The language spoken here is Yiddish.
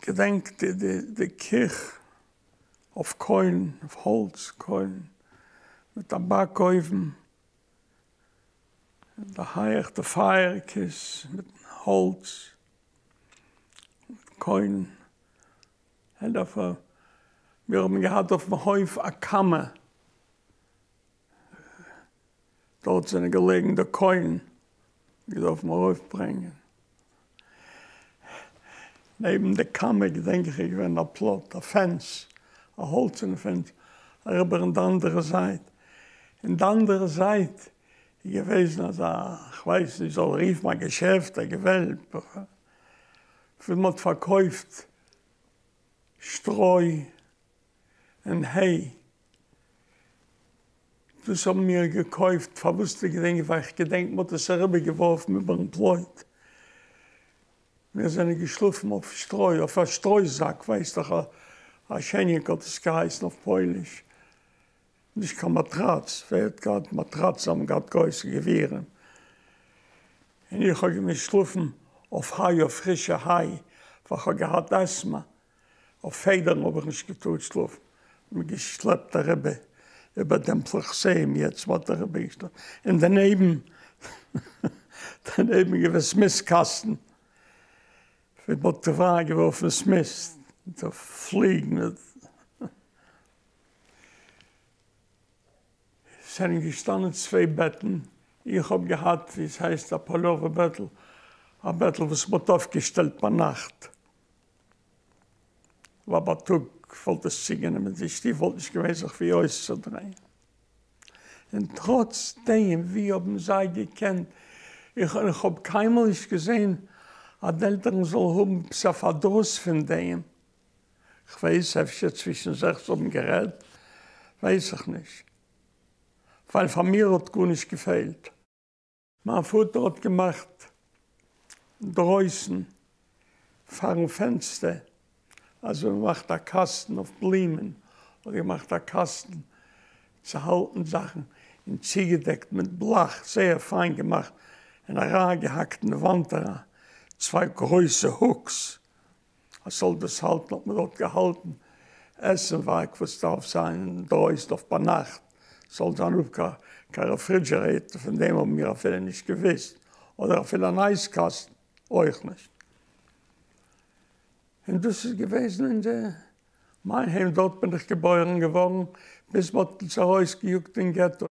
געדענק די די קיך אויף קוילן, אויף האלץ קוילן, מיט א באק אויוון, אין די הייך די פייערקעס מיט האלץ, מיט קוילן, און דערפאר מיר האבן געהאט אויפן הויף א קאמער, דארט זענען געלעגן די קוילן, געדארפן ארויפברענגען. נעבן די קאמער געדענק איך איז געווען א פלאט, א fence, א האלצערנע fence, אריבער אין די אנדערע זייט. אין די אנדערע זייט איז געוועזן אזא, כ'ווייס נישט, זאל רופן א געשעפט, א געוועלב, וואו מ'האט פארקויפט שטרוי און היי. דאס האבן מיר געקויפט, פארוואס די געדענק ווייל איך געדענק מ'האט עס אריבער געווארפן איבערן פלויט, מיר זענען געשלאפן אויף שטרוי, אויף א שטרוי זאק, ווייסט דאך א שעניק האט עס געהייסן אויף פויליש, נישט קיין מאטראץ, ווער האט געהאט מאטראצן האבן געהאט גרויסע גבירים, און איך האב געמוזט שלאפן אויף היי, אויף פרישע היי, ווייל כ'האב געהאט asthma. אויף פעדערן האב איך נישט געטארט שלאפן, מ'האט געשלעפט אריבער איבער דעם פלכסים, יעצט מ'האט אריבער געשלעפט, און דערנעבן דערנעבן איז געווען ס'מיסט קאסטן, ווי מ'האט אריין געווארפן ס'מיסט, די פליגן. ס'זענען געשטאנען צוויי בעטן, איך האב געהאט ווי עס הייסט א פאלאווע בעטל, א בעטל וואס מ'האט אויפגעשטעלט ביינאכט, ווייל בייטאג וואלט עס צוגענומען די שטוב וואלט נישט געווען זיך ווי אויסצודרייען, און טראץ דעם ווי האבן זיי געקענט, איך האב קיינמאל נישט געזען אז די עלטערן זאלן האבן עפעס א פארדרוס פון דעם, כ'ווייס אפשר צווישן זיך זיי האבן גערעדט ווייס איך נישט, ווייל פאר מיר האט גארנישט געפעלט. מיין פאטער האט געמאכט דרויסן פארן פענסטער אזוי ווי מ'מאכט א קאסטן אויף בלומען, האט ער געמאכט א קאסטן צו האלטן זאכן און צוגעדעקט מיט בלאך, זייער פיין געמאכט, און אריינגעהאקט אין די וואנט אריין צוויי גרויסע hooks אז ס'זאל דאס האלטן האט מען דארט געהאלטן עסנווארג וואס דארף זיין אינדרויסן אויף ביינאכט, ס'זאל זיין אויף קיין refrigerator, פון דעם האבן מיר אפילו נישט געוואוסט, אדער אפילו אן אייז קאסטן אויך נישט. און דאס איז געוועזן אין די מיין היים, דארט בין איך געבוירן געווארן, ביז מ'האט אונז ארויסגעיאגט אין געטא.